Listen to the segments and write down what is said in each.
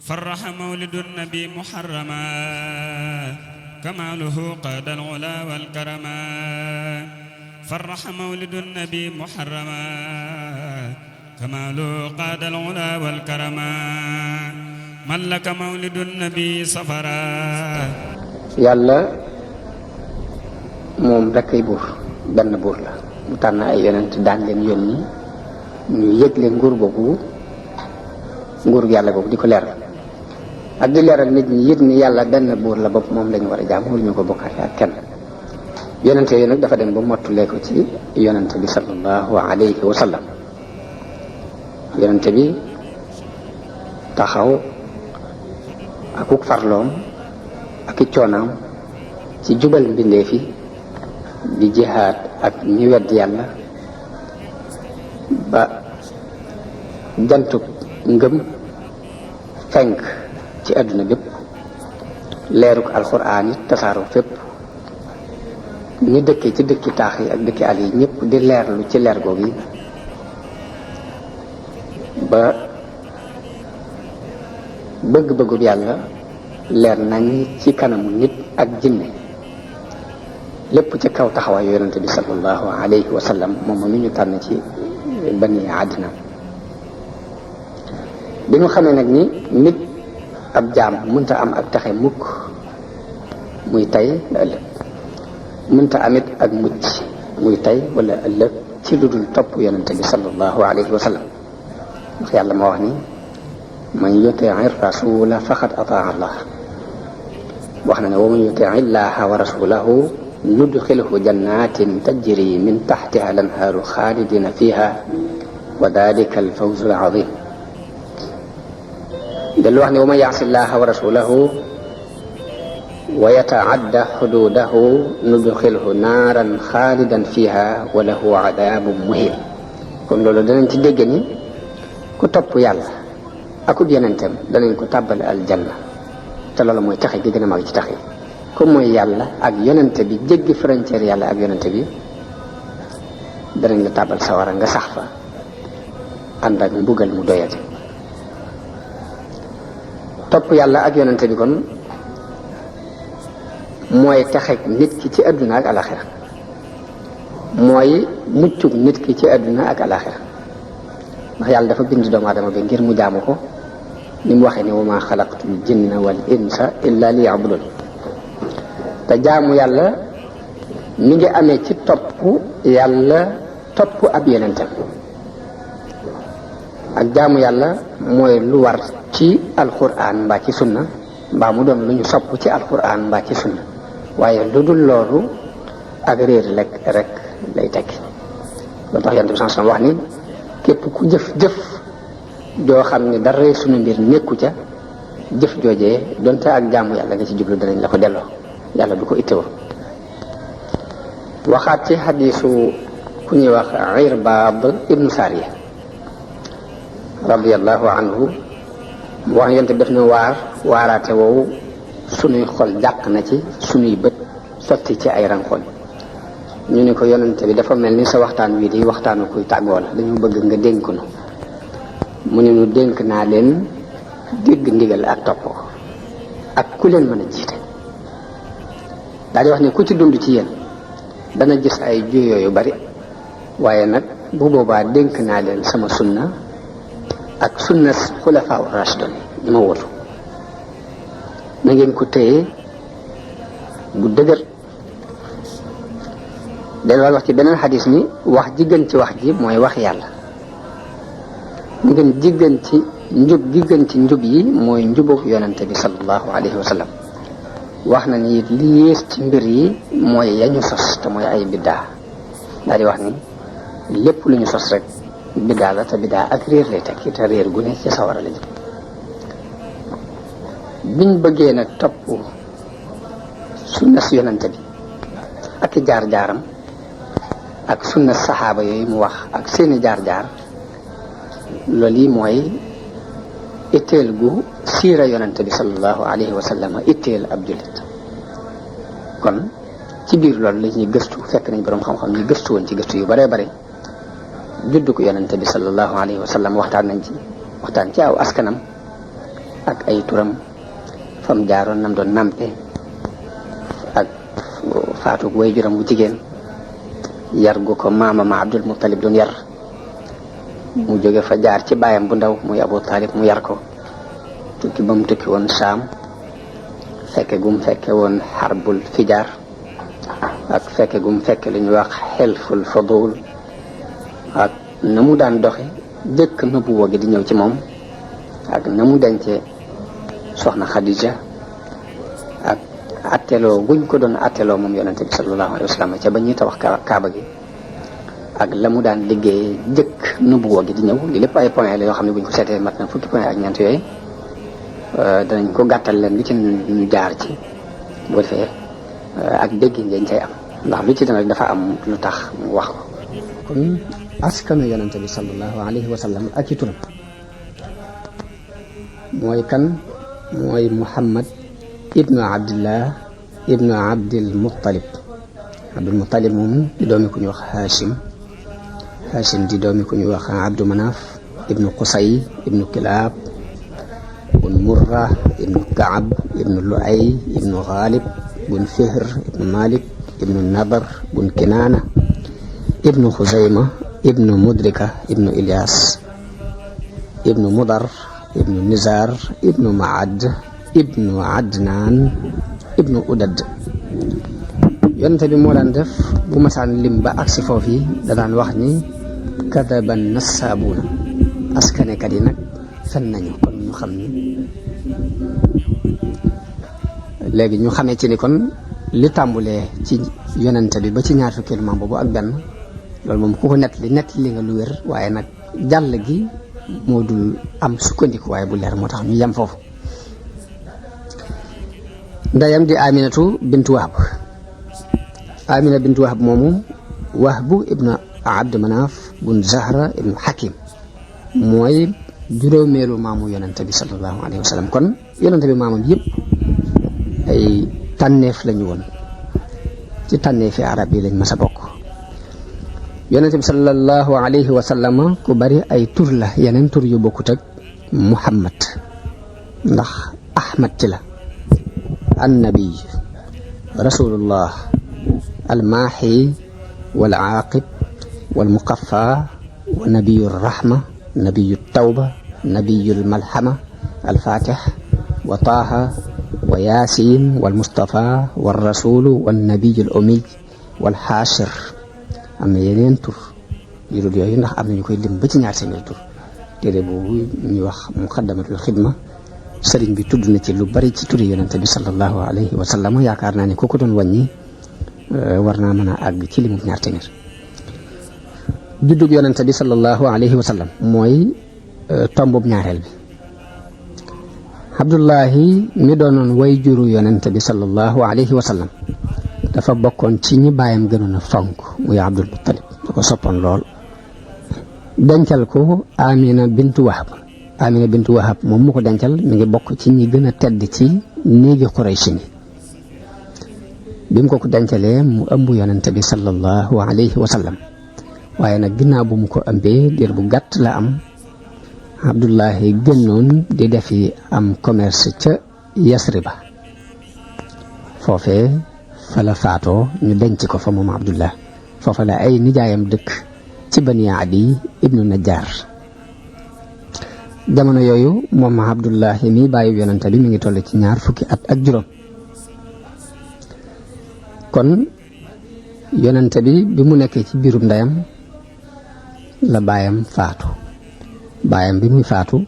فرح مولد النبي محرما كماله قاد العلا والكرما فرح مولد النبي محرما كماله قاد العلا والكرما ملك مولد النبي سفرا yàlla moom rekk ay buur benn buur la mu tànn ay yonent daan leen yónni ñu yëgle nguur boobu nguur yàlla boobu di ko leeral ak di leeral nit ñi yit ni yàlla benn buur la bopp moom lañu war a jaam waruñu ko bokkaale ak kenn yonent yooyu nag dafa dem ba mottulee ko ci yonent bi sallallahu alayhi wa sallam yonent bi taxaw akuk farloom ak i coonaam ci jubal mbindeef yi di jihaad ak ñi wedd yàlla ba jantub ngëm fenk ci àdduna bépp leeruk alxuraan yi tasaaroo fépp ñi dëkkee ci dëkki taax yi ak dëkki àll yi ñëpp di leerlu ci leer googu yi ba bëgg-bëggub yàlla leer nañ ci kanamu nit ak jinne lépp ci kaw taxawaayu yonente bi sallallahu alayhi wa sallam moom mi ñu tànn ci bani àddina bi ñu xamee nag ni nit ab jaam mënta am ak taxe mukk muy tey la ëllëg mënta amit ak mucc muy tey wala ëllëg ci lu dul topp yonente bi sallallahu alayhi wa sallam ndax yàlla moo wax ni man yutii rasula faqad ataa allah wax na ne wa man yutii illaha wa rasulahu nudxilhu jannatin tajri min taxtiha lanhaaru xaalidina fiha wa dalika alfawzu alazim dellu wax ne wa man yaasi llaha wa rasulahu wa yataadda xududahu nudxilhu naaran xaalidan fiha wa lahu adaabun muhin kon loolu danañ ci dégg ni ku topp yàlla akub yonentam danañ ko tàbbal aljanna te loolu mooy taxe gi gën a mag ci taxe ku mooy yàlla ak yonente bi jéggi frontière yàlla ak yonente bi danañ la tàbbal sawara nga sax fa ànd ak mbugal mu doyati topp yàlla ak yonente bi kon mooy taxeg nit ki ci àdduna ak alaxira mooy muccug nit ki ci àdduna ak alaxira ndax yàlla dafa bind doomu aadama bi ngir mu jaamu ko ni mu waxee ne wa ma xalaqtul jinna wal insa illa li yabudun te jaamu yàlla mi ngi amee ci topp yàlla topp ab yonentam ak jaamu yàlla mooy lu war ci alquran mbaa ci sunna mbaa mu doon lu ñu sopp ci alquran mbaa ci sunna waaye lu dul loolu ak réer rek lay tekki loolu tax yonent bi sallallahu alayhi wasallam wax ni képp ku jëf joo xam ne dara sunu mbir nekku ca jëf joojee donte ak jaamu yàlla nga ci jublu danañ la ko delloo yàlla du ko ittewoo waxaat ci xadiisu ku ñuy wax Irbaad ibnu Saariya radiyallahu anhu mu wax yonent bi def na waaraate woowu sunuy xol jàq na ci sunuy bët sotti ci ay rankoñ ñu ne ko yonent bi dafa mel ni sa waxtaan wii di waxtaanu kuy tàggoo la dañu bëgg nga dénk nu mu ne nu dénk naa leen dégg ndigal ak topp ko ak ku leen mën a jiite daal di wax ne ku ci dund ci yéen dana gis ay juyoo yu bari waaye nag bu boobaa dénk naa leen sama sunna ak sunna xulafaa rashidun ñi ma wóotu na ngeen ko téye bu dëgër delluwaat wax ci beneen xadis ni wax ji gën ci wax ji mooy wax yàlla ñu gën ji gën ci njub gi gën ci njub yi mooy njubug yonente bi sallallahu alayhi wa sallam wax na ni it li yées ci mbir yi mooy yañu sos te mooy ay biddaa daal di wax ni lépp lu ñu sos rek biddaa la te biddaa ak réer lay tekki te réer gu ne ci sawara la jëm biñ bëggee nag topp sunna si yonente bi ak i jaar-jaaram ak sunna saxaaba yooyu mu wax ak seeni jaar-jaar loolu yi mooy itteel gu siira yonente bi sallallahu alayhi wa sallam itteel ab jullit kon ci biir loolu la ñuy gëstu fekk nañ boroom xam-xam ñu gëstu woon ci gëstu yu baree bare juddu ko yonente bi sallallahu alayhi wa sallam waxtaan ci aw askanam ak ay turam fam jaaroon nam doon nampe ak faatu way juram bu jigéen yar gu ko maamama Abdul Muttalib doon yar mu jóge fa jaar ci baayam bu ndaw muy Abu Talib mu yar ko tukki ba mu tukki woon Saam fekke gum fekke woon xarbul fijaar ak fekke gum fekke lu ñuy wax xelful fadul ak na mu daan doxe jëkk nubuwa gi di ñëw ci moom ak na mu dencee soxna Xadija ak atteloo guñ ko doon atteloo moom yonente bi sallallahu alayhi wa sallam ca ba ñuy tabax kaaba gi ak la mu daan liggéey jëkk nubuwa gi di ñëw li lépp ay point la yoo xam ne buñ ko seetee mat na fukki point ak ñeent yooyu danañ ko gàttal leen lu ci ñu jaar ci bu defee ak dégg ngeen cay am ndax lu ci dana dafa am lu tax mu wax ko. kon askanu yonente bi sallallahu alayhi wa sallam ak ci turam mooy kan mooy Muhammad ibnu Abdillah ibnu Abdil Muttalib. Abdul Muttalib moom di doomi ku ñu wax Hashim di doomi ku ñu wax Abdu Manaf ibnu Qusay ibnu Kilab bun Murra ibnu Kaab ibnu Luay ibnu Ghalib bun Fihr ibnu Malik ibnu Nadar bun Kinaana ibnu Xuzayma ibnu Mudrika ibnu Ilyas ibnu Mudar ibnu Nizar ibnu Maad ibnu Adnaan ibnu Udad. yonente bi moo daan def bu masaan lim ba agsi foofu yi da daan wax ni kadaban nassaabuuna askanekat yi nag fen nañu. kon ñu xam ni léegi ñu xamee ci ni kon li tàmbulee ci yonente bi ba ci ñaar fukkeelu maam boobu ak benn loolu moom ku ko nett li nga lu wér waaye nag jàll gi moo dul am sukkandiku waaye bu leer moo tax ñu yem foofu. ndeyam di Aminatu bintu Wahb. Amina bintu Wahb moomu Wahbu ibnu Abd Manaf bun Zahra ibnu Hakim mooy juróomeelu maamu yonente bi sallallahu alayhi wa sallam. kon yonente bi maamam yëpp ay tànneef lañu woon ci tànneefi arab yi lañ mas a bokk. yonente bi sallallahu alayhi wa sallam ku bari ay tur la yeneen tur yu bokkut ak Muhammad ndax Ahmad ci la annabi rasulullah almaaxi wal aaqib wal muqaffa wa nabiyu rahma nabiyu tawba nabiyu malhama alfatix wa taaha wa yaasin wal mustafa wal rasulu wal nabiyu al umiy wal xaashir. am na yeneen tur yu dul yooyu ndax am na ñu koy lim ba ci ñaar seen tur. téere boobu ñuy wax muqaddamatul xidma sëriñ bi tudd na ci lu bari ci turi yonente bi sallallahu alayhi wa sallam. yaakaar naa ne ku ko doon wàññi war naa mën a àgg ci limu ñaar téeméer. juddug yonente bi sallallahu alayhi wa sallam mooy tombub ñaareel bi. Abdullahi mi doonoon way juru yonente bi sallallahu alayhi wa sallam dafa bokkoon ci ñi baayam gënoon a fonk muy Abdul Muttalib da ko soppoon lool. dencal ko Amina bintu Wahab. Amina bintu Wahab moom mu ko dencal mi ngi bokk ci ñi gën a tedd ci néegi Quraysh ni. bi mu ko dencalee mu ëmb yonente bi sallallahu alayhi wa sallam waaye nag ginnaaw bu mu ko ëmbee diir bu gàtt la am Abdullahi génnoon di defi am commerce ca Yasriba foofee fa la faatoo ñu denc ko fa moom Abdullah. foofa la ay nijaayam dëkk ci Bani Adi ibnu Najjar. jamono yooyu moom Abdullahi mi bàyyi yonente bi mi ngi toll ci 20 at ak juróom. kon yonente bi mu nekkee ci biirub ndeyam la baayam faatu. baayam bi muy faatu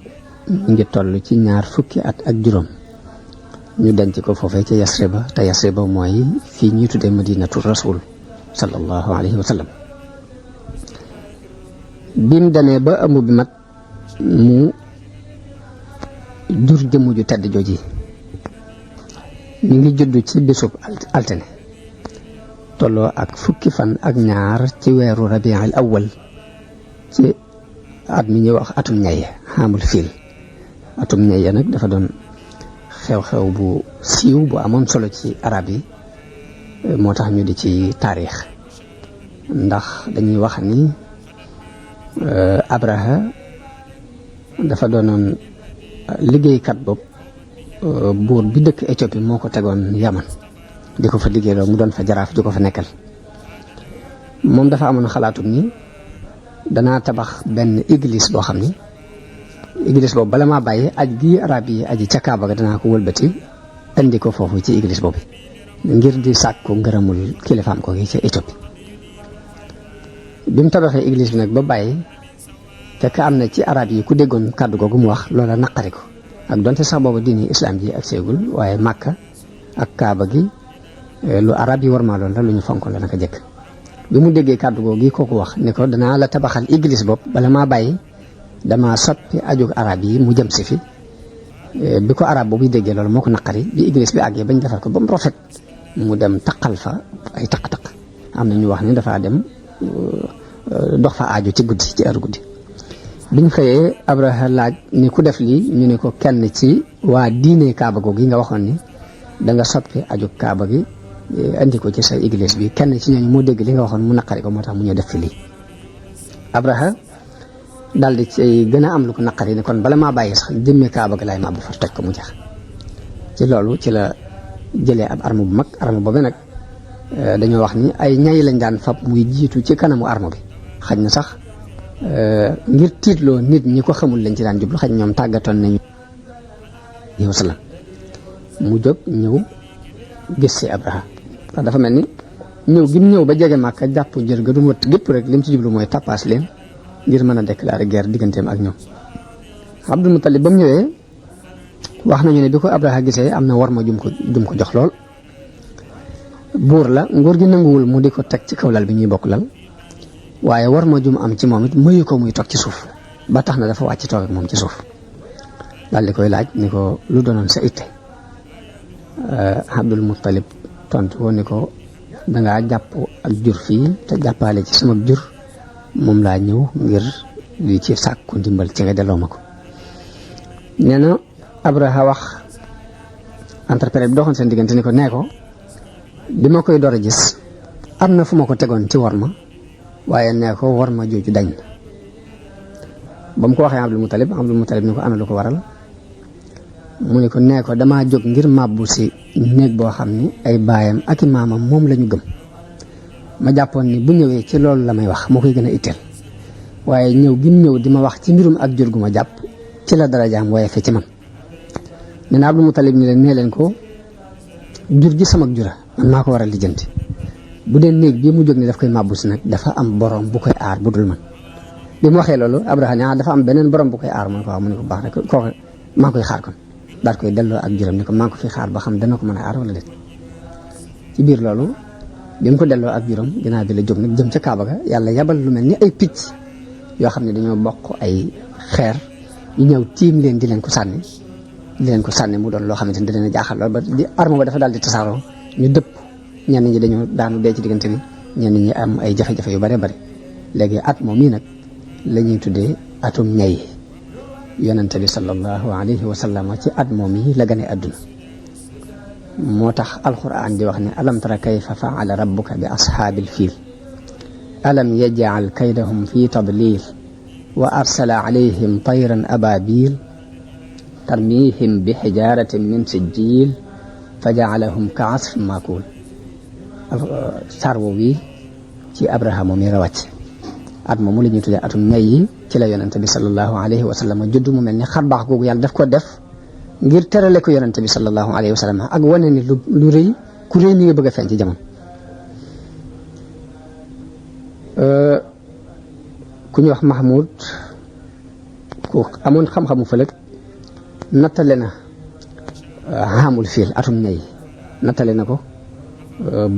mi ngi toll ci 20 at ak juróom ñu denc ko foofee ca Yasriba te Yasriba mooy fii ñuy tuddee Madinatu Rasul sallallahu alayhi wa sallam. bi mu demee ba ëmb bi mat mu jur jëmm ju tedd jooji. mi ngi judd ci bisub altine tolloo ak 2 fan ak ñaar ci weeru rabiul awwal ci at mi ñuy wax atum ñay xaamul fiil. atum ñay nag dafa doon xew-xew bu siiw bu amoon solo ci arab yi moo tax ñu di ci taarix ndax dañuy wax ni Abraha dafa doonoon liggéeykat boobu buur bi dëkk Éthiopie moo ko tegoon Yaman di ko fa liggéeyloo mu doon fa jaraaf di ko fa nekkal moom dafa amoon xalaatu ni danaa tabax benn église boo xam ni église boobu bala maa bàyyi aj gi arab yi aji ca Kaaba ga danaa ko wëlbati indi ko foofu ci église boobu ngir di sàkku ngërëmul kilifaam ko gi ca Éthiopie bi mu tabaxee église bi nag ba bàyyi fekk am na ci arab yi ku déggoon kàddu googu mu wax loola naqari ko ak donte sax boobu diini islam ji ak seegul waaye Màkka ak Kaaba gi lu arab yi war maa loon la lu ñu fonk la naka jëkk bi mu déggee kàddu googu gi kooku wax ne ko danaa la tabaxal église bopp bala maa bàyyi dama soppi ajug arab yi mu jëm si fi bi ko arab boobu déggee loolu moo ko naqari bi église bi àggee bañ defar ko ba mu rafet mu dem taqal fa ay taq-taq am na ñu wax ni dafa dem dox fa aajo ci guddi ci heure guddi biñ xëyee Abraha laaj ni ku def lii ñu ne ko kenn ci waa diine Kaaba googu nga waxoon ni da nga soppi ajug Kaaba gi andi ko ci sa église bi kenn ci ñooñu moo dégg li nga waxoon mu naqari ko moo tax mu ñëw def fi lii Abraha daal di ci gën a am lu ko naqari ni kon bala maa bàyyi sax jëmmee Kaaba gi laay mabbu fa toj ko mu jeex ci loolu ci la jëlee ab arme bu mag arme boobu nag dañoo wax ni ay ñay lañ daan fab muy jiitu ci kanamu arme bi xaj na sax ngir tiitloo nit ñi ko xamul lañ ci daan jublu xaj ñoom tàggatoon nañu yow salaam mu jóg ñëw gis si Abraha ndax dafa mel ni ñëw gi mu ñëw ba jege Màkka jàpp jër ga du wët gépp rek lim ci jublu mooy tappaas leen ngir mën a déclarer guerre digganteem ak ñoom Abdul Muttalib ba mu ñëwee wax nañu ne bi ko Abraha gisee am na war ma jum ko jox lool buur la nguur gi nanguwul mu di ko teg ci kaw lal bi ñuy bokk lal waaye war ma jum am ci moom it mayu ko muy toog ci suuf ba tax na dafa wàcc toog ak moom ci suuf daal di koy laaj ni ko lu doonoon sa itte Abdul Muttalib tontu woon ni ko dangaa jàpp ak jur fii te jàppaale ci sama jur moom laa ñëw ngir di ci sàkku ndimbal ci nga delloo ma ko nee na Abraha wax interprète bi doxoon seen diggante ni ko nee ko bi ma koy door a gis am na fu ma ko tegoon ci war ma waaye nee ko war ma jooju dañ ba mu ko waxee Abdul Muttalib ni ko am na lu ko waral mu ne ko nee ko damaa jóg ngir màbbu si néeg boo xam ni ay baayam ak i maamam moom la ñu gëm ma jàppoon ni bu ñëwee ci loolu la may wax moo koy gën a itteel waaye ñëw gi mu ñëw di ma wax ci mbirum ak jur gu ma jàpp ci la darajaam waaye fe ci man nee na Abdul Muttalib ni leen nee leen ko jur gi sama jura man maa ko war a lijjanti bu dee néeg bii mu jóg ni daf koy màbbu si nag dafa am borom bu koy aar bu dul man bi mu waxee loolu Abraha ne dafa am beneen borom bu koy aar mu ne ko waaw mu ne ko baax rek kooku maa koy xaar kon daal koy delloo ak juram ni ko maa ngi ko fi xaar ba xam dana ko mën a aar wala déet ci biir loolu bi mu ko delloo ak juram ginnaaw bi la jóg nag jëm ca Kaaba ga yàlla yabal lu mel ni ay picc yoo xam ne dañoo bokk ay xeer yu ñëw tiim leen di leen ko sànni mu doon loo xamante ni da leen a jaaxal lool ba di arme ba dafa daal di tasaaroo ñu dëpp ñenn ñi dañoo daanu dee ci diggante bi ñenn ñi am ay jafe-jafe yu bare bare léegi at moom mii nag la ñuy tuddee atum ñay yonente bi sallallahu alayhi wa sallam ci at moom yi la gane àdduna moo tax alquran di wax ne alam tara kayfa faala rabbuka bi ashaabil fiil alam yaj'al kaydahum fi tadlil wa arsala alayhim tayran ababil tarmihim bi xijaratin min sijjil fa ja'alahum ka asfin maakul sarwo wi ci Abraha moom yi rawàcc at moomu la ñuy tuddee atum ñay yi ci la yonente bi sallallahu alayhi wa sallam judd mu mel ni xar baax googu yàlla daf ko def ngir terale ko yonente bi sallallahu alayhi wa sallam ak wane ni lu rëy ku rëy mi nga bëgg a feeñ ci jamono ku ñuy wax Mahmoud ku amoon xam-xamu fëlëg nattale na xaamul fiil atum ñay nattale na ko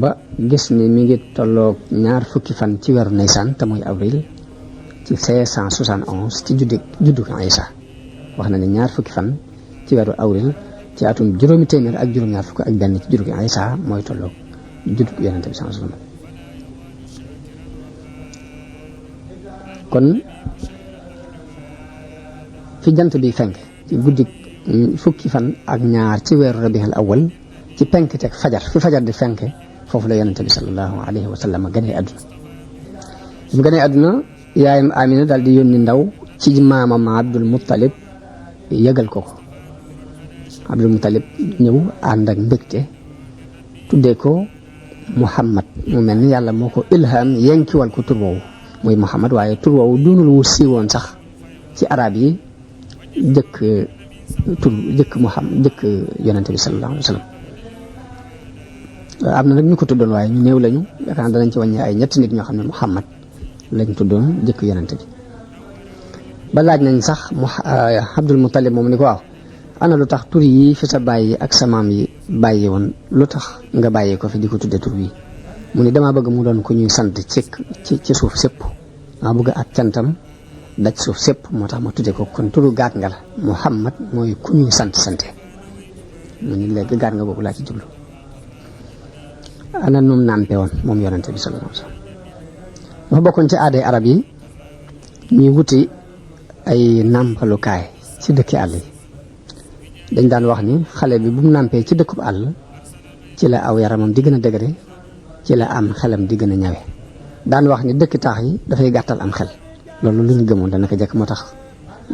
ba gis ni mi ngi tolloog 20 fan ci weeru Nisan te muy avril ci 571 ci juddu Isa wax na ne 20 fan ci weeru avril ci atum juróomi téeméer ak juróom-ñaar fukk ak benn ci juddu Isa mooy tolloog juddu Yonent bi sallallahu alayhi wasallam kon fi jant bi fenk ci guddi fukki fan ak ñaar ci weeru Rabiul Awwal ci penk teg fajar fi fajar di fenke foofu la yonente bi sallallahu alayhi wa sallam ganee àdduna mu ganee àdduna yaayam Amina daal di yónni ndaw ci maamam Abdul Muttalib yëgal ko Abdul Muttalib ñëw ànd ak mbégte tuddee ko Muhammad mu mel ni yàlla moo ko ilham yenkiwal ko tur woowu muy Muhammad waaye tur woowu doonul wu siiwoon sax ci arab yi jëkk Muhammad jëkk yonente bi sallallahu alayhi wa sallam am na nag ñu ko tuddoon waaye ñu néew lañu yaakaar naa danañ ci wàññi ay ñetti nit ñoo xam ne Muhammad lañ tuddoon jëkk yonente bi ba laaj nañ sax Abdul Muttalib moom ni ko waaw ana lu tax tur yi fi sa bàyyi ak sa maam yi bàyyi woon lu tax nga bàyyi ko fi di ko tudde tur wi mu ni damaa bëgg mu doon ku ñuy sant ci suuf sépp damaa bëgg ak cantam daj suuf sépp moo tax ma tudde ko kon turu gaat nga la Muhammad mooy ku ñuy sante mu ni léegi gaat nga boobu laa ci jublu ana num nàmpe woon moom yonente bi sallallahu alayhi wa sallam dafa bokkoon ci aaday arab yi ñuy wuti ay nàmpalukaay ci dëkki àll yi dañ daan wax ni xale bi bu mu nàmpee ci dëkkub àll ci la aw yaramam di gën a dëgëre ci la am xelam di gën a ñawe daan wax ni dëkki taax yi dafay gàttal am xel loolu lu ñu gëmoon dana ko jekk moo tax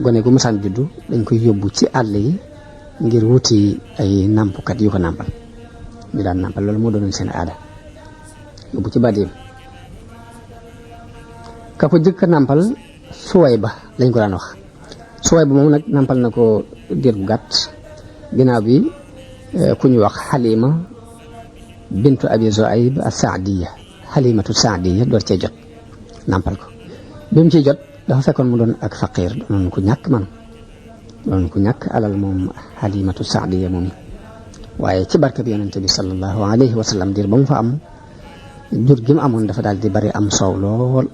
gone gu masaan juddu dañ koy yóbbu ci àll yi ngir wuti ay nàmpukat yu ko nàmpal ñu daan nàmpal loolu moo doonoon seen aada yóbbu ci badim ka ko jëkk nàmpal Suwayba lañ ko daan wax Suwayba moom nag nàmpal na ko diir bu gàtt ginnaaw bi ku ñu wax Halima bintu Abi Zuayb as-Saadiya Halimatu Saadiya door cee jot nàmpal ko bi mu ciy jot dafa fekkoon mu doon ak faqiir doonoon ku ñàkk man doonoon ku ñàkk alal moom Halimatu Saadiya moom waaye ci barke bi yonente bi sallallahu alayhi wa sallam diir ba mu fa am jur gi mu amoon dafa daal di bari am soow lool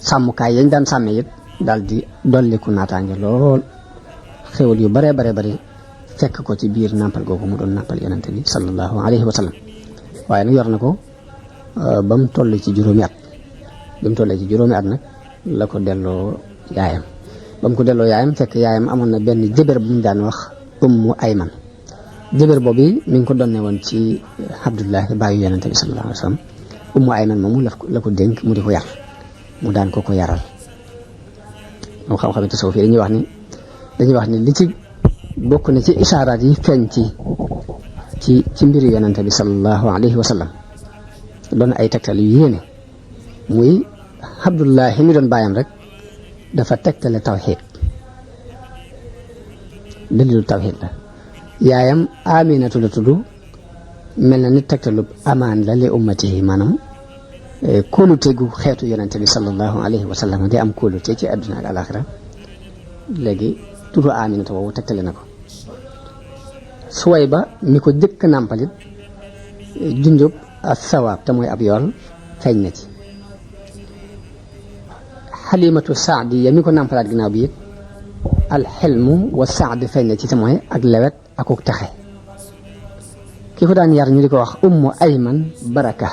sàmmukaay yañ daan sàmme it daal di dolliku naataange lool xéwal yu bare bari fekk ko ci biir nàmpal googu mu doon nàmpal yonente bi sallallahu alayhi wa sallam waaye nag yor na ko ba mu toll ci juróomi at nag la ko delloo yaayam ba mu ko delloo yaayam fekk yaayam amoon na benn jëbër bu ñu daan wax Ummu Ayman jëbër boobu mi ngi ko donne woon ci Abdullahi baayu yonente bi sallallahu alayhi wa sallam Ummu Ayman moomu la ko dénk mu di ko yar mu daan ko yaral moom xam-xam tasawuf yi dañuy wax ni li ci bokk na ci isaaraat yi feeñ ci mbiru yonente bi sallallahu alayhi wa sallam doon ay tegtal yu yéene muy Abdullahi mi doon bàyyam rek dafa tegtale tawxiid dalilu tawxiid la yaayam Aminatu la tudd mel na ni tegtalu amaan la li ummatihi maanaam kóolute gu xeetu yonente bi sallallahu alayhi wa sallam di am kóolute ci àdduna ak alaxira léegi turu Aminata woowu tegtale na ko Suwayba mi ko jëkk nàmpalit junjub ak sawaab te mooy ab yool feeñ na ci Halimatu Saadiya mi ko nàmpalaat ginnaaw bi it alxilmu wa saad feeñ na ci te mooy ak lewet akuk texe ki ko daan yar ñu di ko wax Ummu Ayman Baraka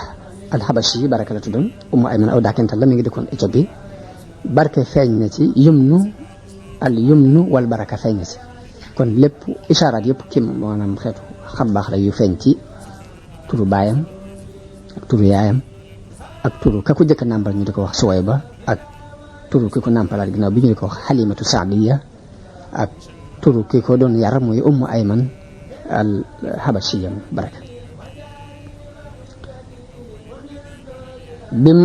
alxabashi yi baraka la tuddoon Ummu Ayman aw daakental la mi ngi dëkkoon Éthiopie barke feeñ na ci yumnu wal baraka feeñ na ci kon lépp ishaaraat yëpp kim maanaam xeetu xam baax la yu feeñ ci turu baayam ak turu yaayam ak turu ka ko jëkk a nàmpal ñu di ko wax Suwayba ak turu ki ko nàmpalaat ginnaaw bi ñu di ko wax Halimatu Saadiya ak turu ki ko doon yar muy Ummu Ayman alxabashiya baraka bim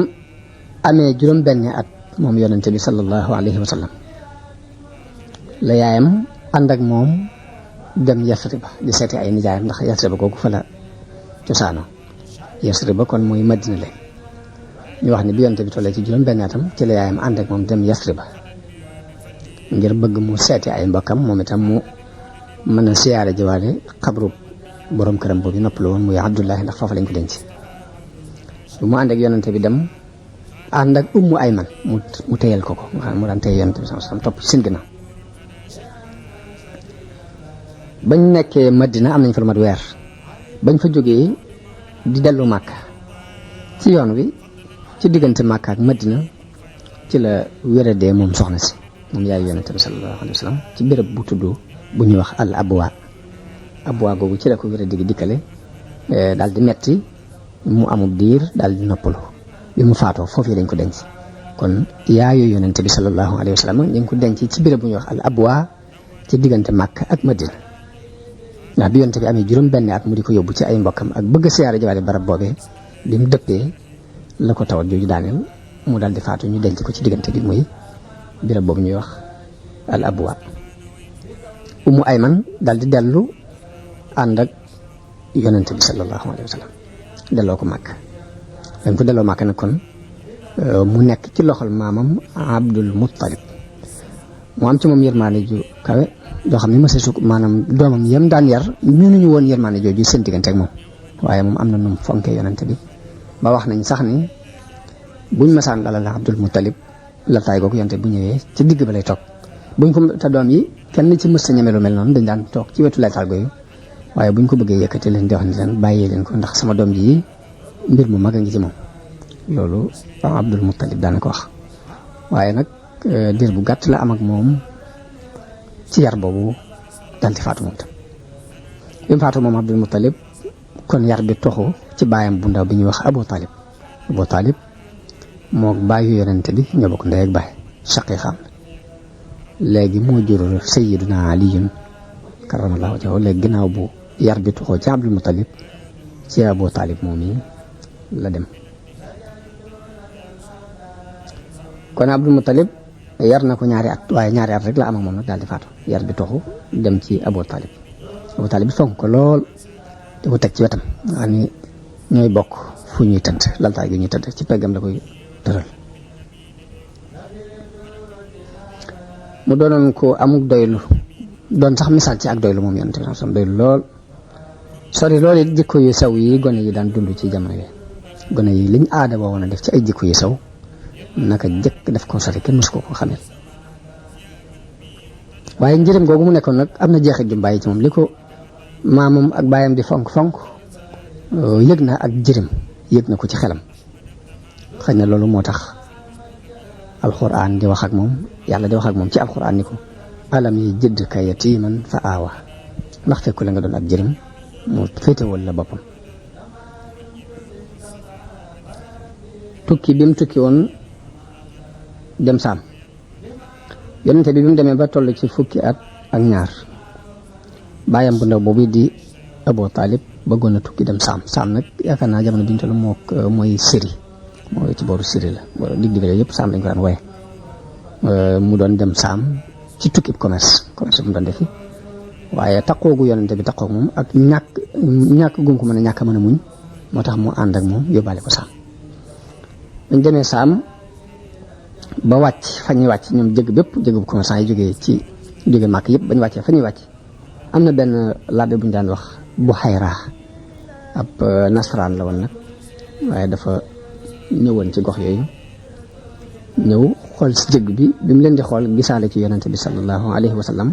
amee juróom benn at moom yonente bi sallallahu alayhi wa sallam la yaayam ànd ak moom dem Yasriba di seeti ay nijaayam ndax Yasriba googu fa la cosaano Yasriba kon mooy Madina la ñu wax ni bi yonente bi tollee ci juróom benn atam ci la yaayam ànd ak moom dem Yasriba ngir bëgg mu seeti ay mbokkam moom itam mu mën a siyaare jiwaale xabru borom këram boobu noppalu woon muy Abdullahi ndax foofu lañ ko denc bu mu ànd ak yonente bi dem ànd ak Ummu Ayman mu téyal ko nga xam mu daan téye yonente bi sallallahu alayhi wasallam topp ci seen ginnaaw bañ nekkee Madina am nañ fa lu mat weer bañ fa jógee di dellu Màkka ci yoon wi ci diggante Màkka ak Madina ci la wéradee moom soxna si moom yaay yonente bi sallallahu alayhi wasallam ci béréb bu tudd bu ñuy wax al abwa googu ci la ko wéradi gi dikkale daal di metti mu amul diir daal di noppalu bi mu faatoo foofu lañ ko denc kon yaayu yonente bi sallallahu alayhi wa sallam ñu ngi ko denc ci béréb bu ñuy wax al abwa ci diggante Makka ak Madina ndax bi yonente bi amee juróom-benn at mu di ko yóbbu ci ay mbokkam ak bëgg a siyaare jawaale barab boobee bi mu dëppee la ko tawat jooju daaneel mu daal di faatu ñu denc ko ci diggante bi muy béréb boobu ñuy wax al abwa. Ummu Ayman daal di dellu ànd ak yonente bi sallallahu alayhi wa sallam delloo ko Makka dañ ko delloo Makka nag kon mu nekk ci loxol maamam Abdul Muttalib mu am ci moom yërmaane ju kawe joo xam ne mësa su maanaam doomam yam daan yar ñu woon yërmaane jooju seen diggante ak moom waaye moom am na nu mu fonkee yonente bi ba wax nañ sax ni buñ masaan dalal Abdul Muttalib la taay googu yonente bu ñëwee ci digg ba lay toog buñ ko te doom yi kenn ci mës sa ñeme lu mel noonu dañ daan toog ci wetu laytaal gooyu waaye buñ ko bëggee yëkkati leen di wax ni leen bàyyee leen ko ndax sama doom ji mbir mu mag a ngi ci moom loolu Abdul Muttalib daan ko wax waaye nag diir bu gàtt la am ak moom ci yar boobu dal di faatu moom tam bi mu faatu moom Abdul Muttalib kon yar bi toxu ci baayam bu ndaw bi ñuy wax Abu Talib moo baayu yonente bi ñoo bokk ndey ak baay shaqiiqam léegi moo jur Sayyiduna Aliyun karamallahu wajhahu léegi ginnaaw bu yar bi toxoo ci Abdul Muttalib ci Abu Talib moom yi la dem kon Abdul Muttalib yar na ko ñaari at waaye ñaari at rek la am ak moom nag daal di faatu yar bi toxu dem ci Abu Talib bi fonk ko lool di ko teg ci wetam nga ni ñooy bokk fu ñuy tëdd laltaay gi ñuy tëdd ci peggam la koy tëral mu doonoon ko amuk doylu doon sax misaal ci ak doylu moom yonent bi sam doylu lool sori loolu it jikko yu sew yi gone yi daan dund ci jamono yi gone yi liñ aada woon a def ci ay jikko yu sew naka jëkk daf ko sori kenn mësu ko xamel waaye njëriñ googu mu nekkoon nag am na jeexit ju bàyyi ci moom li ko maamam ak baayam di fonk yëg na ak jërim yëg na ko ci xelam xëy na loolu moo tax alxuraan di wax ak moom yàlla di wax ak moom ci alxuraan ni ko alam yi jëdd ka yatiman fa aawa ndax fekku la nga doon ab jërim mu féetewal la boppam tukki bi mu tukki woon dem saam yonente bi mu demee ba toll ci fukki at ak ñaar baayam bu ndaw boobu di Abu Talib bëggoon na tukki dem saam nag yaakaar naa jamono bi ñu toll mooy Syrie mooy ci booru Syrie la dig digale yëpp saam lañ ko daan wooye mu doon dem saam ci tukki commerce bu mu doon defi waaye taqoogu yonente bi taqoog moom ak ñàkk gum ko mën a ñàkk mën a muñ moo tax mu ànd ak moom yóbbaale ko saam dañ demee saam ba wàcc fa ñuy wàcc ñoom jëgg bu commerçant yi jóge màkk yëpp bañ wàccee fa ñuy wàcc am na benn labbe bu ñu daan wax Buhayra ab nasaraan la woon nag waaye dafa ñëwoon ci gox yooyu ñëw xool si jëgg bi mu leen di xool gisaale ci yonente bi sallallahu alayhi wa sallam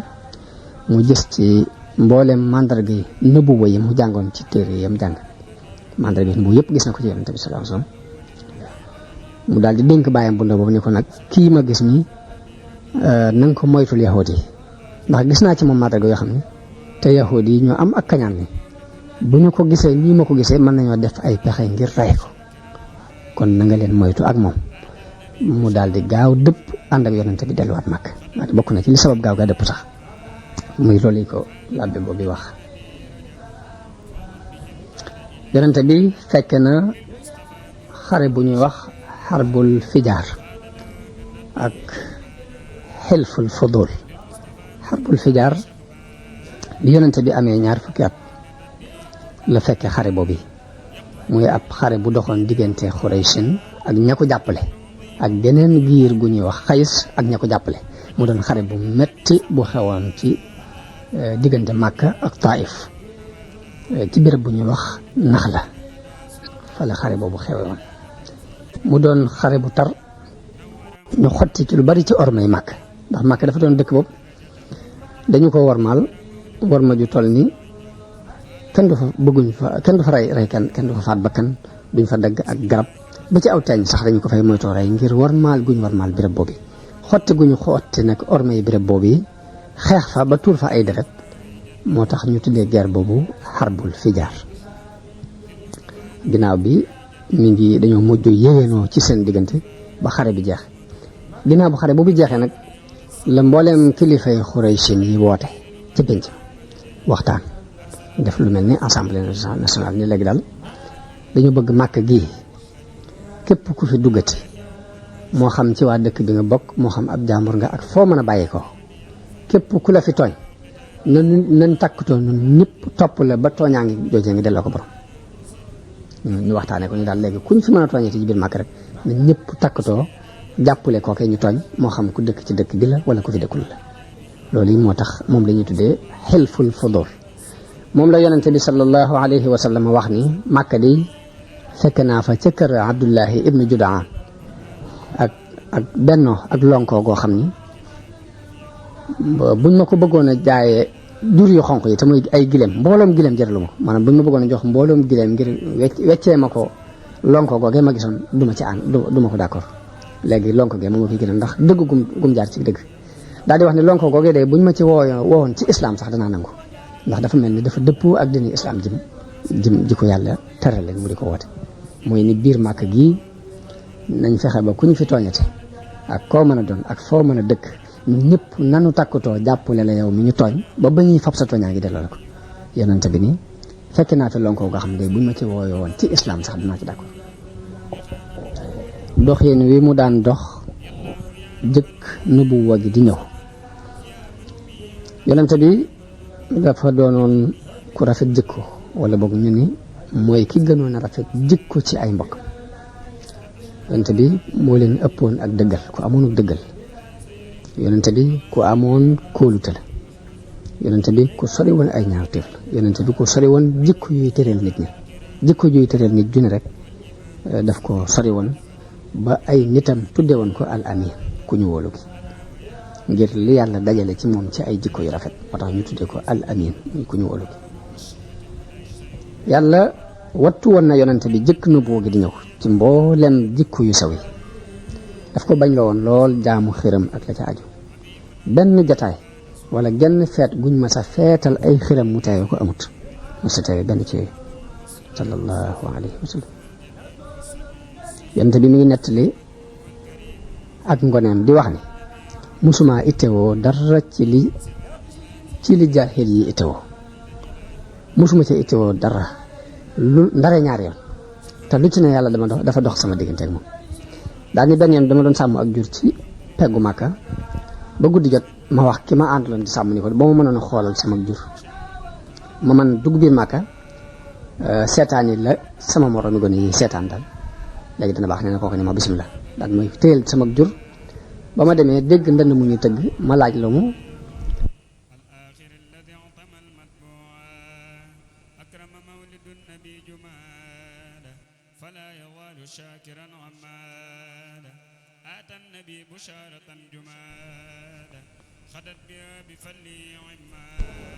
mu gis ci mboolem mandarga yi nëbbuwa yi mu jàngoon ci téere yam jàng mandarga yi bu yëpp gis na ko ci yonente bi sallallahu alayhi wa sallam mu daal di dénk bàyyam bu ndaw boobu ni ko nag kii ma gis nii na nga ko moytul yahuud yi ndax gis naa ci moom mandarga yoo xam ne te yahuud yi ñoo am ak kañaan ni bu ñu ko gisee nii ma ko gisee mën nañoo def ay pexe ngir rey ko kon na nga leen moytu ak moom mu daal di gaaw dëpp ànd ak yonente bi delluwaat mag bokk na ci li sabab gaaw gaa dëpp sax muy loolu ko labbe boobu wax yonente bi fekk na xare bu ñuy wax xarbul fijaar ak xilful fudul xarbul fijaar bi yonente bi amee ñaar fukki at la fekkee xare boobu muy ab xare bu doxoon diggante Xuraysin ak ña ko jàppale ak geneen giir gu ñuy wax Xays ak ña ko jàppale mu doon xare bu metti bu xewoon ci diggante Makka ak Taif ci béréb bu ñuy wax Naxla fa la xare boobu xewoon mu doon xare bu tar ñu xotti ci lu bari ci ormay Makka ndax Makka dafa doon dëkk boobu dañu ko wormaal worma ju toll ni kenn du fa rey kenn du fa faat bakkan duñ fa dagg ak garab ba ci aw teeñ sax dañu ko fay moytoo rey ngir wormaal guñ wormaal béréb boobu xotti guñu xotti nag ormay béréb boobu xeex fa ba tuur fa ay deret moo tax ñu tuddee guerre boobu xarbul fijaar ginnaaw bi mi ngi dañoo mujj yéwénoo ci seen diggante ba xare bi jeex ginnaaw bu xare boobu jeexee nag la mbooleem kilifay Xuraysin yi woote ci pénc waxtaan def lu mel ni assemblée nationale ni léegi daal dañu bëgg Màkka gii képp ku fi duggati moo xam ci waa dëkk bi nga bokk moo xam ab jàmbur nga ak foo mën a bàyyi ko képp ku la fi tooñ nañ takkutoo ñun ñëpp topp la ba tooñaa ngi joojee ngi delloo ko borom ñu waxtaanee ko ñu daal léegi kuñ fi mën a tooñee ci biir Màkka rek na ñëpp takkutoo jàppale kookee ñu tooñ moo xam ku dëkk ci dëkk bi la wala ku fi dëkkul la loolu yi moo tax moom la ñuy tuddee xilful fudul moom la yonente bi sallallahu alayhi wa sallam wax ni Màkka di fekk naa fa ca kër Abdullahi ibnu Judaan ak bennoo ak lonkoo goo xam ni buñ ma ko bëggoon a jaayee jur yu xonq yi te muy ay gileem mbooloom gileem jëralu ma ko maanaam buñ ma bëggoon a jox mbooloom gileem ngir weccee ma ko lonkoo googee ma gisoon du ma ci ànd du ma ko d'accord léegi lonko gee moom ma fi gën a ndax dëgg gum jaar ci dëgg daal di wax ne lonko googee de buñ ma ci woowoon ci islam sax danaa nangu ndax dafa mel ni dafa dëppoo ak dini islam ji ko yàlla teral leen mu di ko woote mooy ni biir Màkka gii nañ fexe ba ku ñu fi tooñate ak koo mën a doon ak foo mën a dëkk ñun ñëpp nanu takkutoo jàppale la yow mi ñu tooñ ba ñuy fab sa tooñaa ngi delloo la ko yonente bi nii fekk naa fi lonko goo xam ne buñ ma ci woowoon ci islam sax dinaa ci d'accord dox yéen wi mu daan dox jëkk nubuwa gi di ñëw yonente bi dafa doonoon ku rafet jikko wala boog ñu ni mooy ki gënoon a rafet jikko ci ay mbokk yonente bi moo leen ëppoon ak dëggal ku amoon ak dëggal yonente bi ku amoon kóolute la yonente bi ku sori woon ay ñaawteef la yonente bi ku sori woon jikko yuy tëreel nit ñi jikko yuy tëreel nit ju ne rek daf ko sori woon ba ay nitam tudde woon ko al amin ku ñu wóolu gi ngir li yàlla dajale ci moom ci ay jikko yu rafet moo tax ñu tudde ko al amin ku ñu wóolu gi yàlla wattu woon na yonente bi jëkk na boo gi di ñëw ci mboolem jikko yu saw yi daf ko bañ la woon lool jaamu xiram ak la ca aju benn jataay wala genn feet guñ ma sa feetal ay xiram mu teewe ko amut mu sa teewe benn ci sallallahu alayhi wa sallam yonente bi mi ngi nettali ak ngoneem di wax ni musuma ittewoo dara ci li jaahil yi ittewoo musuma ci ittewoo dara lu ndare ñaar yoon te lu ci ne yàlla dafa dox sama diggante ak moom daal ni benn yoon dama doon sàmm ak jur ci peggu Màkka ba guddi jot ma wax ki ma àndaloon di sàmm ni ko ba ma mënoon a xoolal sama jur ma man dugg biir Màkka seetaan yi la sama moromi gone yi seetaan daal léegi dana baax nee na kooku ne ma bisimilah daal mooy téyel sama jur ba ma demee dégg ndënd mu ñuy tëgg ma laaj la mu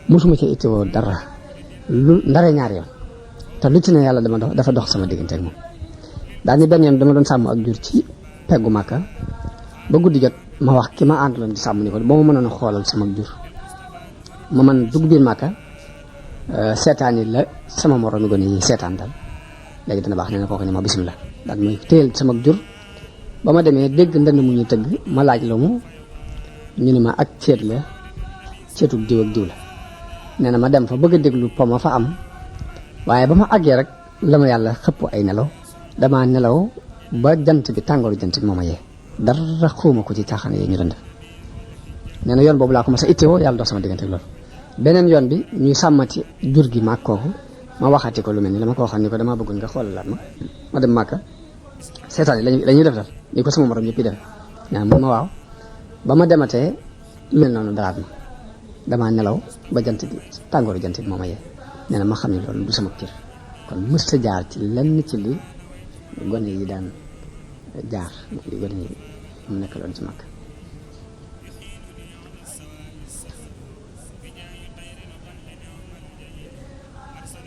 musuma ci ittewoo dara lu ndare ñaar yoon te lu ci ne yàlla dafa dox sama diggante ak moom daal ni benn yoon dama doon sàmm ak jur ci peggu Màkka ba guddi jot ma wax ki ma àndaloon di sàmm ni ko ba ma mënoon a xoolal sama jur ma man dugg biir Màkka seetaan yi la sama moromi gone yi seetaan daal léegi dana baax nee na kooku ne ma bisimilah daal mooy téyel sama jur ba ma demee dégg ndënd mu ñuy tëgg ma laaj la mu ñu ne ma ak ceet la ceetub diw ak diw la nee na ma dem fa bëgg a déglu po ma fa am waaye ba ma àggee rek la ma yàlla xëpp ay nelaw dama nelaw ba jant bi tàngooru jant bi moo ma yee dara xuuma ko ci caaxaan yi ñu doon def nee na yoon boobu laa ko ma sa ittewoo yàlla dox sama diggante ak loolu beneen yoon bi ñuy sàmmati jur gi maag kooku ma waxati ko lu mel ni dama ko waxal ni ko damaa bëggoon nga xoolalaat ma dem Màkka seetaan yi lañuy def dal ni ko sama morom yëpp yi def ñaa mun ma waaw ba ma dematee lu mel noonu daraat ma damaa nelaw ba jant bi tàngooru jant bi moo ma yee nee na ma xam ne loolu du sama kër kon mësta jaar ci lenn ci li gone yi daan jaar li gone yi mu nekk loon ci Màkka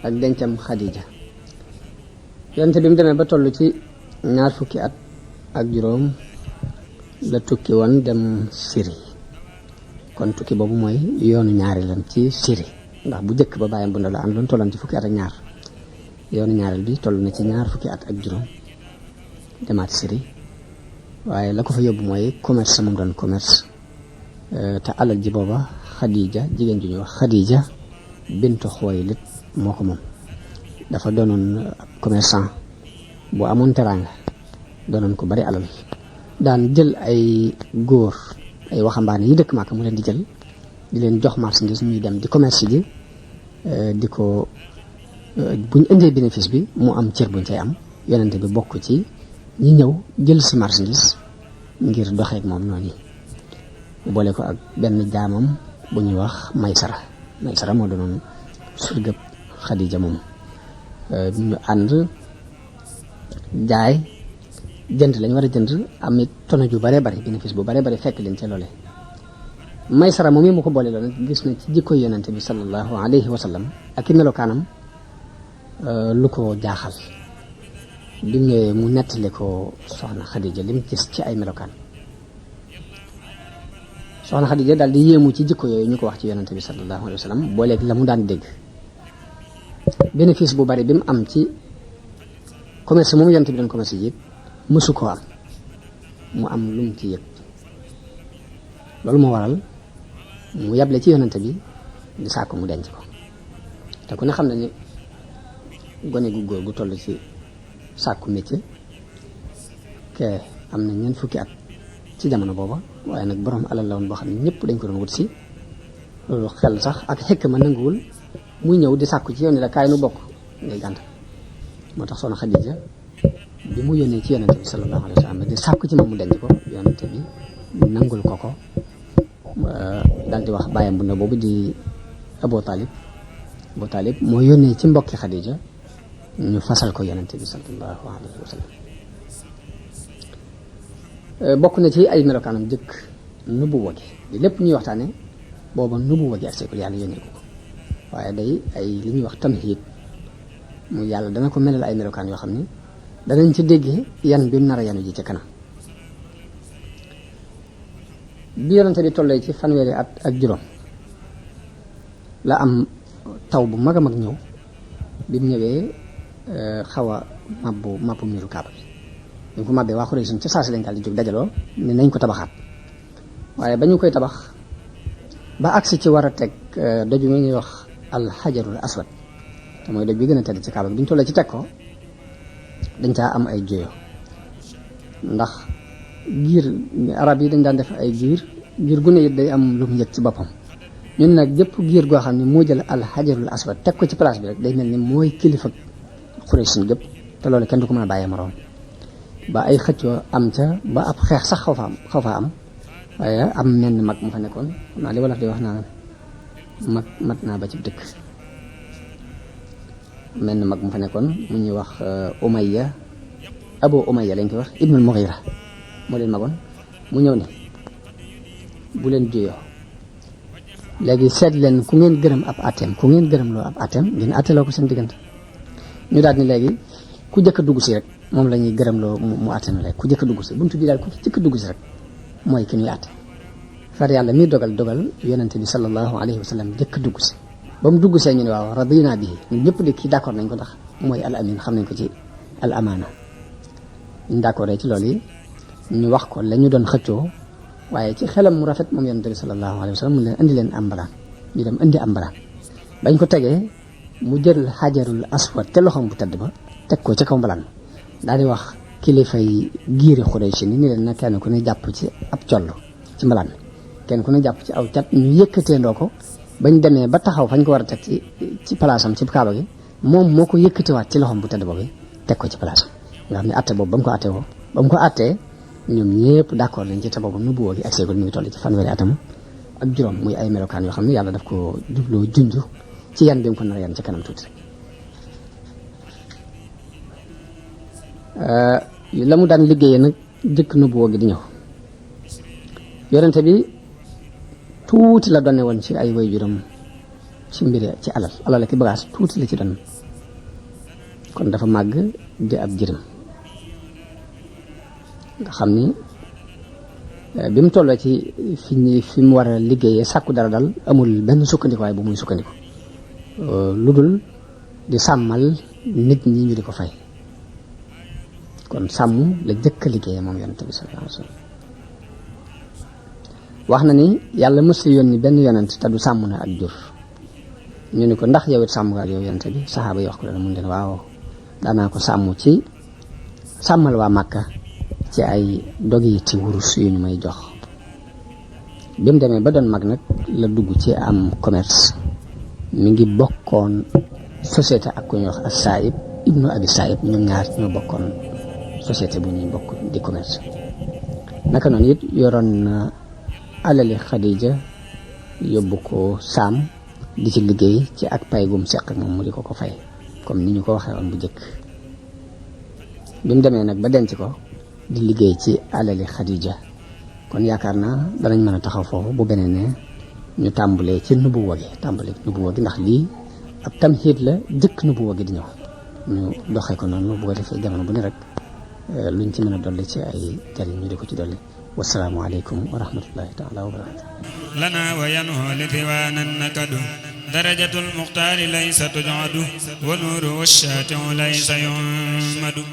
ak dencam Xadija yonte bi mu demee ba toll ci 20 fukki at ak juróom la tukki woon dem Syrie kon tukki boobu mooy yoonu ñaari lan ci Syrie ndax bu njëkk ba bàyyam bu ndaw la àndoon tolloon ci fukki at ak ñaar yoonu ñaareel bi toll na ci 20 fukki at ak juróom demaat Syrie waaye la ko fa yóbbu mooy commerce moom doon commerce te alal ji booba Xadija jigéen ju ñuy wax Xadija bintu Xuwaylid moo ko moom. dafa doonoon commerçant bu amoon teraanga doonoon ko bari alal daan jël ay góor ay waxambaane yi dëkk Màkka mu leen di jël di leen jox marchandise ñuy dem di commerce ji di ko buñ indee bénéfice bi mu am cër buñ cay am yonente bi bokk ci ñi ñëw jël si marchandise ngir doxeek moom noonu boole ko ak benn jaamam bu ñuy wax Maysara moo doonoon surgëb Xadija moom ñu ànd jaay jënd lañ war a jënd am it tono ju bare bari bénéfice bu bare bari fekk leen ca loole Maysara moom yi mu ko boole loolu gis na ci jikko yonente bi sallallahu alayhi wa sallam ak i melokaanam lu ko jaaxal bi mu ñëwee mu nettali ko soxna Xadija lim gis ci ay melokaan soxna Xadija daal di yéemu ci jikko yooyu ñu ko wax ci yonente bi sallallahu alayhi wa sallam booleeg la mu daan dégg bénéfice bu bari bi mu am ci commerce moom yonente bi doon commerce yi mësu koo am mu am lu mu ci yëg loolu moo waral mu yable ci yonente bi di sàkku mu denc ko te ku ne xam na ni gone gu góor gu toll ci sàkku métier ke am na ñeent fukki at ci jamono booba waaye nag borom alal la woon boo xam ne ñëpp dañ ko doon wut si loolu xel sax ak xekk ma nanguwul muy ñëw di sàkku ci yoon la kaay nu bokk ngay gànt moo tax soxna Xadija bi mu yónnee ci yonente bi sallallahu alayhi wa sallam di sàkku ci moom mu denc ko yonente bi nangul ko daal di wax bàyyam bu ndaw boobu di Abu Talib moo yónnee ci mbokki Xadija ñu fasal ko yonente bi sallallahu alayhi wa sallam bokk na ci ay melokaanam jëkk nubuwa gi di lépp ñuy waxtaane booba nubuwa gi ak seekul yàlla yónnee ko waaye day ay li ñuy wax tamhiid mu yàlla dana ko melal ay melokaan yoo xam ne danañ ci déggee yan bi mu nar a yanu ji ca kanam bi yonente bi tollee ci fanweeri at ak juróom la am taw bu mag a mag ñëw bi mu ñëwee xaw a mabbu miiru Kaaba bi ñu ko mabbee waa Xuraysh ca saa si lañ daal di jóg dajaloo ne nañ ko tabaxaat waaye ba ñu koy tabax ba agsi ci war a teg doj mi ñuy wax alxajarul aswad te mooy doj bi gën a tedd ci Kaaba bi ñu tollee ci teg ko dañ caa am ay jéyo ndax giir arab yi dañ daan def ay giir gu ne it day am lu mu yëg ci boppam ñun nag jëpp giir goo xam ne moo jël alxajarul aswad teg ko ci place bi rek day mel ni mooy kilifa Xuraysh gépp te loolu kenn du ko mën a bàyyee moroom ba ay xëccoo am ca ba ab xeex sax xaw fa am waaye am menn mag mu fa nekkoon xam naa li wolof di wax naa mag mat naa ba ci dëkk menn mag mu fa nekkoon mu ñuy wax Abu Umayya lañ koy wax Ibnul Mughira moo leen magoon mu ñëw ne bu leen juyoo léegi seet leen ku ngeen gërëm ab atem ku ngeen gërëm loo ab atem ngeen atteloo ko seen diggante ñu daal ni léegi ku jëkk a dugg si rek moom la ñuy gërëm loo mu atte na léegi ku jëkk a dugg si buntu bi daal ku jëkk a dugg si rek mooy ki ñuy atte far yàlla mi dogal yonente bi sallallahu alayhi wa sallam jëkk a dugg si ba mu dugg see ñu ne waaw radina bihi ñun ñëpp de kii d'accord nañ ko ndax mooy al amin xam nañ ko ci al amaana ñu d'accord ci loolu yi ñu wax ko la ñu doon xëccoo waaye ci xelam mu rafet moom yonente bi sallallahu alayhi wa sallam mu leen indi leen am mbalaan ñu dem indi am mbalaan bañ ko tegee mu jël xajarul aswad te loxoom bu tedd ba teg ko ci kaw mbalaan daal di wax kilifay giiri Xuraysh ni leen na kenn ku ne jàpp ci ab collu ci mbalaan kenn ku ne jàpp ci aw cat ñu yëkkateendoo ko bañ demee ba taxaw fañ ko war a teg ci palaasam ci Kaaba gi moom moo ko yëkkatiwaat ci loxoom bu tedd boobu teg ko ci palaasam nga xam ne atte boobu ba mu ko attee ñoom ñëpp d'accord lañ ci te boobu nubuwwa gi ak seegul mi ngi toll ci fanweeri atam ak juróom muy ay melokaan yoo xam ne yàlla daf ko jubloo junj ci yan bi mu ko nar a yan ci kanam tuuti rek la mu daan liggéeyee nag jëkk nubuwwa gi di ñëw yonente bi tuuti la donne woon ci ay waajuram ci mbiri ci alal ak bagaas tuuti la ci doon kon dafa màgg di ab jërëm nga xam ni bi mu tolloo ci fi mu war a liggéeyee sàkku dara dal amul benn sukkandikuwaay bu muy sukkandiku lu dul di sàmmal nit ñi ñu di ko fay kon sàmm la jëkk a liggéey moom yonent bi sallallahu alayhi wa sallam wax na ni yàlla mës la yónni benn yonent te du sàmm na ak jur ñu ni ko ndax yow it sàmm nga ak yow yonent bi saxaaba yi wax ko mun leen waaw daanaa ko sàmm ci sàmmal waa Màkka ci ay dogiti wurus yu ñu may jox bi mu demee ba doon mag nag la dugg ci am commerce mi ngi bokkoon société ak ku ñuy wax as-Saa'ib ibnu Abi Saa'ib ñoom ñaar ñoo bokkoon société bu ñuy bokk di commerce naka noonu it yoroon na alali Xadija yóbbu ko Saam di ci liggéey ci ak pay gum seq ak moom mu di ko ko fay comme ni ñu ko waxee woon bu njëkk bi mu demee nag ba denc ko di liggéey ci alali Xadija kon yaakaar naa danañ mën a taxaw foofu bu beneen ne ñu tàmbalee ci nubuwa gi ndax lii ab tamhiid la jëkk nubuwa gi di ñëw ñu doxee ko noonu bu ko defee jamono bu ne rek luñ ci mën a dolli ci ay jariñ ñu di ko ci dolli wasalaamu aleykum wa rahmatullahi taala wa barakatu lana wa yanhu li diwaanan nakadu darajatul muxtaari laysa tujadu wa nuuru washaati'u laysa yumadu